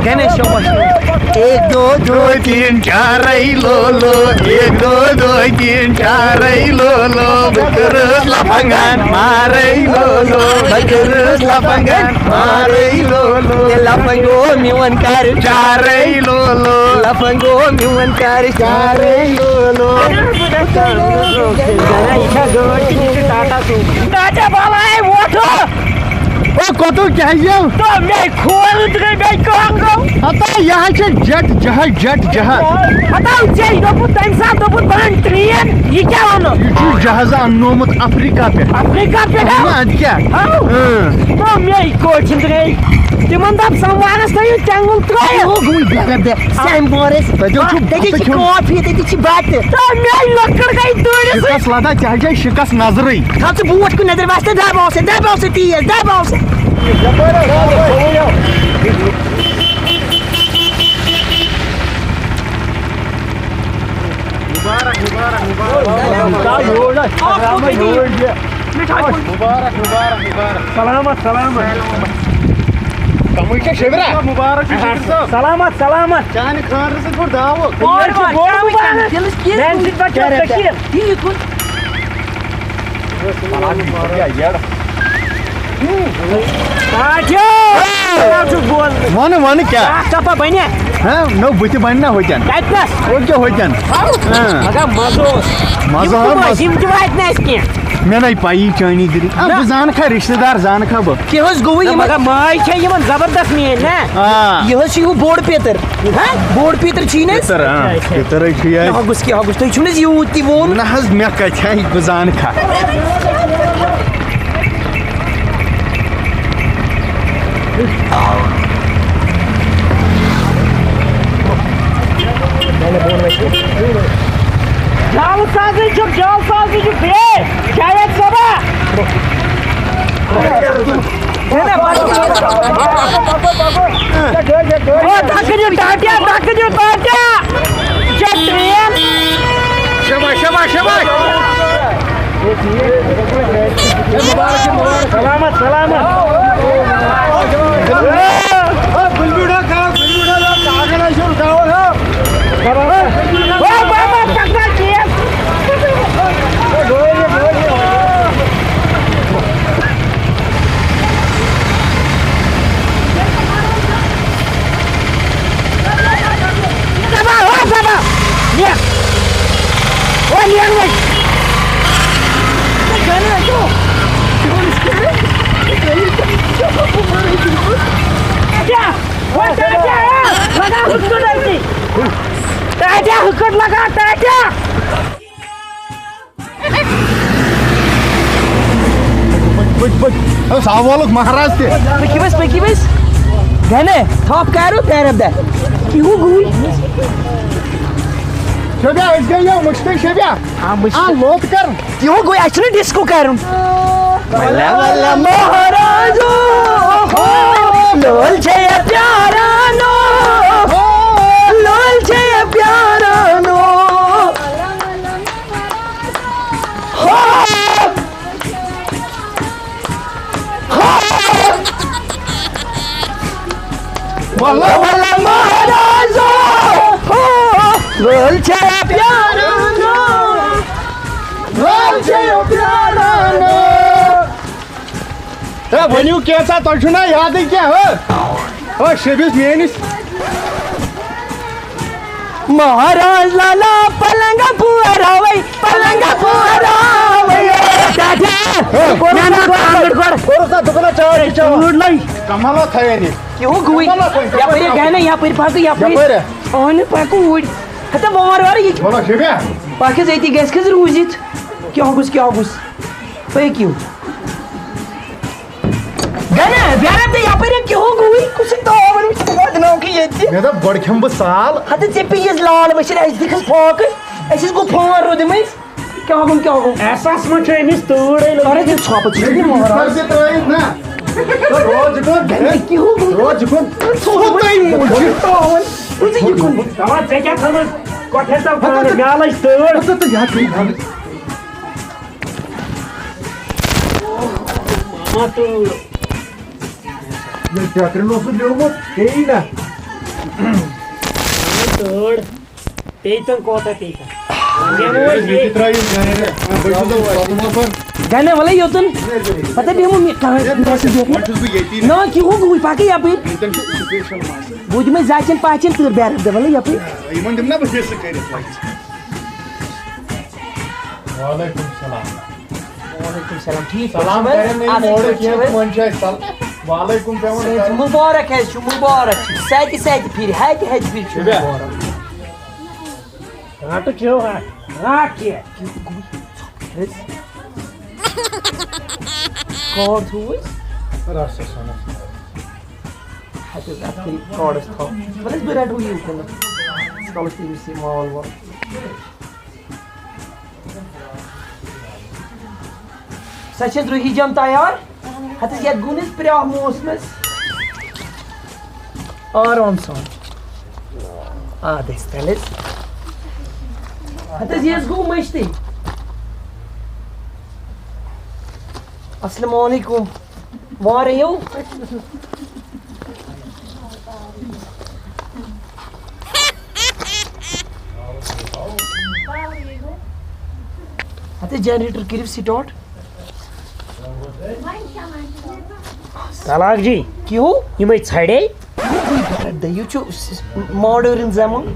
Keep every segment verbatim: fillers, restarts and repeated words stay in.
گنیش شوبھا۔ ایک دو دو تین چارے لولو، ایک دو دو تین چارے لولو، بکرس لفنگان مارے لولو، بکرس لفنگان مارے لولو، لفنگو میون کر چارے لولو، لفنگو میون کر چارے لولو۔ ٹاٹا سومو۔ ٹاٹا بالا ہے، ووٹو۔ او کوتو کیا یو؟ تو میں کھول دے، میں کہاں گو؟ ہتا یہ چھ جیٹ جہاز، جیٹ جہاز۔ ہتا چھ دوپو تمہ ساتہٕ دوپو بن ٹرین، یہ کیا ونو؟ یہ چھ جہاز اننومت افریقہ پہ۔ افریقہ پہ نا؟ ادٕ کیا؟ ہاں۔ ہاں۔ تو میں کوچن دے۔ تمن دپ سموارس تھٲیِو تیٚنگُل ترٲیِتھ۔ ہو گوٚو گرم دے۔ سموارس۔ تتہِ چھُ، تتہِ چھِ کافی، تتہِ چھِ بتہٕ۔ تو میں لکڑ گئی دوٗرِس۔ شکس لدا چاہے جاے شکس نظرٕے۔ تھاو ژٕ بوٗٹھ کُن نظر، وۄستہٕ دباو سا، دباو سا تیز، دباو سا۔ مبارک، مبارک، مبارک۔ مبارک، مبارک، مبارک۔ سلامت، سلامت۔ کمٕے چھےٚ شبرا؟ مبارک چھُ شبیر صٲب۔ سلامت، سلامت۔ چانہِ خانٛدرٕ سۭتۍ کوٚر دعوت۔ اور یہِ چھُ وَن، بوٚڑ کیٛاہ وٕچھان؟ مُبارک۔ دِلس کیٛاہ میٛانہِ سۭتۍ ما چھُ کیٛاہ رٮ۪تھ ژےٚ شیٖن؟ یہِ یہِ کُن۔ سلام، یہِ چھُ یہِ یَڑ۔ آ، جو۔ کیٛاہ چھُکھ بوزان؟ وَنہٕ، وَنہٕ کیٛاہ؟ اکھ کپا بنہِ؟ ہاں، نو، بہٕ تہِ بنہٕ نا ہوٚتٮ۪ن۔ کتنس؟ اور کیٛاہ ہوٚتٮ۪ن؟ ہاں۔ مگر مزٕ اوس۔ مزٕ یِم ہا، کٕم مزٕ۔ ٲسۍ؟ یِم تہِ واتہِ نہٕ اَسہِ کینٛہہ۔ مےٚ نَے پَیی چٲنی دِلی۔ آ، نہ۔ بہٕ زانہٕ کھا رِشتہٕ دار، زانہٕ کھا بہٕ۔ کیٛاہ حظ گوٚو نہ، یِمن؟ مگر ماے چھےٚ یِمن زبردست میٛٲنۍ، نہ؟ آ۔ یہِ حظ چھُ یِہُہ بوٚڑ پیٚتٕر۔ ہہ؟ بوٚڑ پیٚتٕر چھُے نہ حظ؟ پیٚتٕر، آ۔ پیٚتٕر حظ چھُ یہِ اَسہِ۔ کیٛاہ گوٚژھ، کیٛاہ گوٚژھ؟ تُہۍ چھُو نہٕ حظ یوٗت تہِ ووٚن؟ نہ حظ، مےٚ کَتہِ ہا، بہٕ زانہٕ کھا۔ جال سازی چھُ، جال سازی چھُ، بیٚیہِ جاوید صٲبا۔ او، تَتھ کٔرِو ٹاٹیا، تَتھ کٔرِو ٹاٹیا۔ یہِ چھےٚ ٹرین۔ شاباش، شاباش، شاباش۔ سلامت، سلامت۔ او بابا، پکنا چیز۔ دبا، ہو دبا۔ یہ۔ وہ لینگویج۔ کیا؟ وہ ٹاٹیا ہے۔ لگا ہکٹ لگا، ٹاٹیا۔ پٔکۍ، پٔکۍ۔ او، ساوالُک مہراز تہِ۔ پٔکِو حظ، پٔکِو حظ۔ گنے، تھپھ کَرو پیرَب دہ۔ کیٛاہ گوٚو؟ شبیا، أسۍ گٔے یہِ مُشکِل شبیا۔ آ، مُشکِل۔ آ، لوٚت کر۔ کیٛاہ گوٚو؟ اَسہِ چھُنہٕ ڈِسکو کَرُن۔ ولا ولا مہرازو، ہو، لول چھے پیارانو، ہو، لول چھے پیارانو۔ ہو۔ ولا ولا مہرازو، ہو، لول چھے پیارانو، لول چھے پیارانو۔ ہے، ؤنِو کینٛژھا، تۄہہِ چھُو نا یادٕے کینٛہہ، ہو؟ ہو، شبیس میٲنِس۔ مہراز لالا پلنگ پوراوے، پلنگ پوراوے۔ ٹاٹیا۔ نہ، نہ، کانٛگٕر گۄڈٕ۔ کوٚرُس نا دُکنا چاے چاے۔ ژوٗر لٔج۔ کمالہ تھٲیِن یہِ۔ یہِ ہُہ گوٚوٕے۔ کمالہ تھٲیِن۔ یپٲرۍ گژھِ نہ، یپٲرۍ پکہٕ، یپٲرۍ۔ یپٲرۍ۔ اہنہِ پکہٕ اوٗرۍ۔ ہتا وار وار یہِ۔ وَلہٕ شبیا۔ پکھ حظ أتی گژھِ حظ روٗزِتھ۔ کیٛاہ گوٚژھ، کیٛاہ گوٚژھ؟ پٔکِو۔ گنہ، بیرا تے یپٲرۍ کیٛاہ گوٚوٕے؟ کُس تاوَن وٕچھ واتناوکھٕ ییٚتہِ؟ مےٚ دوٚپ، گۄڈٕ کھٮ۪مہٕ بہٕ سال۔ ہتہٕ ژےٚ پیٚیِس لال مٔشِتھ، اَسہِ دِکھس فاقہٕ۔ اَسہِ حظ گوٚو فون روٗدمٕتۍ۔ کیٛاہ گوٚو، کیٛاہ گوٚو؟ احساس ما چھُ أمِس تۭر؟ اَرے ژٕ ژھۄپہٕ، ژٕ چھُکھ نہٕ مہراز۔ سر تہِ ترٛٲیِتھ نا۔ روز یہِ کُن۔ گنہ، کیٛاہ گوٚو؟ روز یہِ کُن۔ ژٕ چھُکھ تۄہہِ موٗجوٗب تاوَن۔ ژٕ یہِ کُن۔ دَپان ژےٚ کیٛاہ تھٲوٕتھ؟ کۄٹھٮ۪ن تَل تھٲوٕتھ؟ مےٚ لٔج تۭر۔ ژٕ تہٕ یہِ ہا چھُے خبر۔ ماما تہٕ ییٚلہِ ٹٮ۪کرِ اوسُس لیومُت، پیٚیی نہ۔ تٲڑ پیٚیہِ تن کوتاہ پیٚیہِ تن۔ بیٚہمو أسۍ ییٚتہِ ترٛٲیِو گرِ۔ بہٕ چھُس دَپان پَتہٕ ما پَر۔ گَنہ وَلَے یوٚتَن۔ پَتہٕ بیٚہمو مےٚ کانٛہہ وۄنۍ چھُس بہٕ ییٚتی۔ نا کہِ ہُہ گوٚوُے پَکٕے یَپٲرۍ۔ ییٚتٮ۪ن چھُ special مَسلہٕ۔ بہٕ دِمَے زَچَن پَژھٮ۪ن تۭر بیٛارَس دِ وَلَے یَپٲرۍ۔ یِمَن دِمہٕ نا بہٕ حِصہٕ کٔرِتھ وۄنۍ۔ وعلیکم السلام۔ وعلیکم السلام۔ ٹھیٖک پٲٹھۍ سلام چھِو حظ؟ کَرن نہٕ یِم اَصٕل اورٕ پٲٹھۍ چھِو کینٛہہ، حظ؟ تِمَن چھُ اَسہِ سَل-، وعلیکم پٮ۪وان سۭتۍ کَرُن۔ مُبارک حظ چھُ، مُبارک چھُ۔ سَتہِ سَتہِ پھِرِ، ہَتہِ ہَتہِ پھِرِ چھُ شُکریہ۔ مُبارک۔ رَٹہٕ کھیٚو ہا، رَٹھ کھےٚ۔ حظ؟ کارڈ تھوٚوُے؟ رَٹھ سا سۄنَس۔ ہَتہِ حظ، اَتھ کٔرِو کارڈَس تھاو۔ وَلہٕ حظ، بہٕ رَٹہٕ وۄنۍ یہِ کُنَتھ۔ ییٖتِس کالَس تٔمِس یہِ مال وال۔ سۄ چھےٚ درٛوہی جام تیار۔ ہتس یتھ گوٚو نہٕ پرٛاہ موسمس۔ آرام سان۔ آ، دٔسۍ تل حظ۔ ہتس یہِ حظ گوٚو مٔشتٕے۔ السلام علیکم۔ وارٕ یِیِو۔ ہتہٕ generator کٔرِو start۔ طلاق جی، کیوں؟ یِمے ژھڑے۔ دٔیِو چھُ modern زمانہٕ۔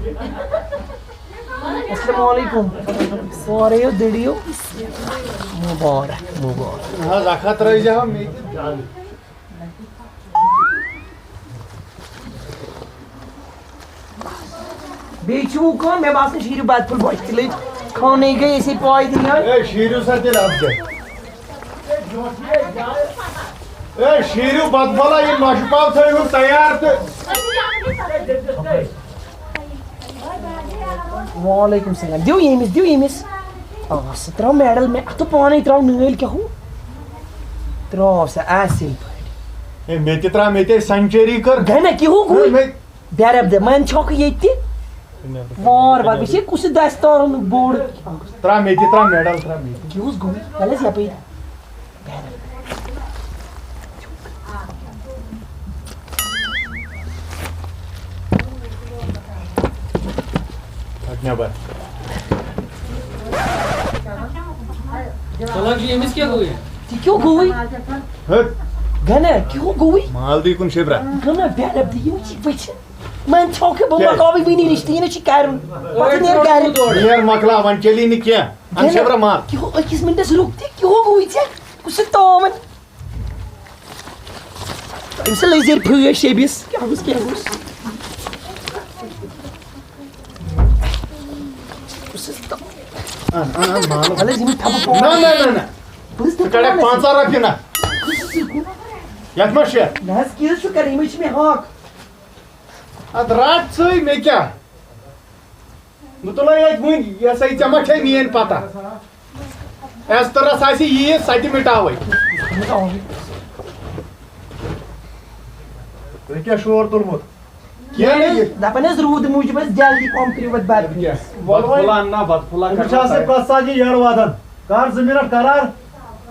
السلام علیکم۔ سورُے یہِ دٔلیٖل۔ مُبارک، مُبارک۔ نہ حظ، اکھ ہتھ ترٲوۍ زِ ہا مےٚ تہِ۔ بیٚیہِ چھُ وۄنۍ کٲم، مےٚ باسان شیٖرِو بَتہٕ پھوٚل بۄچھِ تہِ لٔج۔ خانٕے گٔے أسے پاے دِنۍ یٲر۔ اے، شیٖرِو سا تیٚلہِ اَتھ جایہِ۔ اے، شیٖرِو بَتہٕ پھوٚلہ، یہِ نۄشہِ پاو تھٲیِو تیار تہٕ۔ وعلیکم السلام۔ دِیِو ییٚمِس، دِیِو ییٚمِس۔ آ، سُہ ترٛاو medal مےٚ اَتھٕ پانَے، ترٛاو نٲلۍ کیٛاہ ہُہ۔ ترٛاو سا اَصٕل پٲٹھۍ۔ ہے، مےٚ تہِ ترٛاو، مےٚ تہِ ہے century کٔر۔ گَنہ کیٛاہ ہُہ گوٚو؟ ہے، مےٚ بیرب دے، من چھوکھ ییٚتہِ۔ وار وار، وٕچھ یہِ کُس دستار اوٚنُکھ بوٚڑ۔ ترٛاو مےٚ تہِ، ترٛاو medal، ترٛاو مےٚ تہِ۔ یہِ اوس گوٚمُت، وَلہٕ حظ یَپٲرۍ۔ پھٹ نٮ۪بر۔ چلو جی، أمِس کیٛاہ گوٚو یہِ؟ یہِ کیٛاہ گوٚوُے؟ ہے۔ گَنہ، کیٛاہ گوٚوُے؟ مال دی کُن شِبرا۔ گَنہ، بیرب دِ، یِم چھِ بٕتھِ۔ من چھوکھ بہٕ کیٛازِ؟ مۄکلاوٕے وٕنی رِشتہٕ، یہِ نہٕ چھِ کَرُن۔ پَتہٕ نیر گَرِ۔ نیر مۄکلاو، وۄنۍ چلی نہٕ کینٛہہ۔ اَن گَنہ، شِبرا مال۔ کیٛاہ أکِس مِنٹَس رُک تہِ، کیٛاہ گوٚوُے ژےٚ؟ کُس چھُ تامَن؟ أمۍ سٕنٛز لٔزِر پھٲج شیٚبِس۔ کیٛاہ گوٚژھ، کیٛاہ گوٚژھ؟ کُس چھُ تامَن؟ اَن، اَن، اَن مال۔ وَلہٕ حظ، یِم تھاوٕ نہ، پانَے۔ نہ، نہ، نہ۔ بہٕ حظ ژٕ دَپہٕ کَڑَکھ پانَس۔ پنٛژاہ رۄپیہِ نہ۔ کُس چھُ یہِ؟ یَتھ ما چھِ؟ نہ حظ، کیٛاہ حظ چھُ کَران؟ یِمَے چھِ مےٚ حق۔ اَدٕ رَٹ ژٕے، مےٚ کیٛاہ؟ بہٕ تُلے ییٚتہِ وٕنۍ، یہِ ہسا یہِ، ژےٚ ما چھے میٲنۍ پتہ؟ ایسترس آسہِ ییٖژ، سۄ تہِ مِٹاوے۔ تۄہہِ کیٛاہ شور توٚرمُت؟ کینٛہہ نہٕ یہِ۔ دپان حظ روٗد موٗجوٗب حظ جلدی پہم کٔرِو وۄنۍ بتہٕ۔ بتہٕ پھوٚل۔ وۄلہٕ وۄنۍ۔ پھوٚلہ اَنہٕ نا، بتہٕ پھوٚلہ أمِس چھِ کَرو آسان تیار۔ پرٛٮ۪تھ ساتہٕ یہِ یٔڑ وَدان۔ کر زٕ مِنٹ قرار۔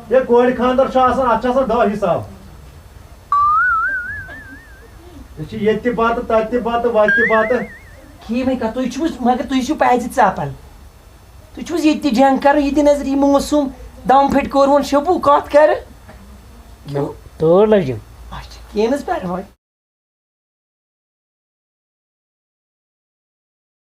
یہِ کورِ خانٛدر چھُ آسان، اَتھ چھِ آسان دَہ حِساب۔ أسۍ چھِ ییٚتہِ تہِ بَتہٕ، تَتہِ تہِ بَتہٕ، وَتہِ تہِ بَتہٕ۔ ٹھیٖک وۄنۍ کَتھ، تُہۍ چھِو، مگر تُہۍ چھِو پَزِ ژَپَن۔ تُہۍ چھِو ییٚتہِ تہِ جنٛگ کَران، یہِ تہِ نظر، یہِ موسوٗم دَم پھٔٹۍ کوٚر وۄنۍ شوٗبوٗ کَتھ کَرٕ۔ تۭر لٔجِم۔ اچھا، کِہیٖنۍ نہٕ حظ پَرواے۔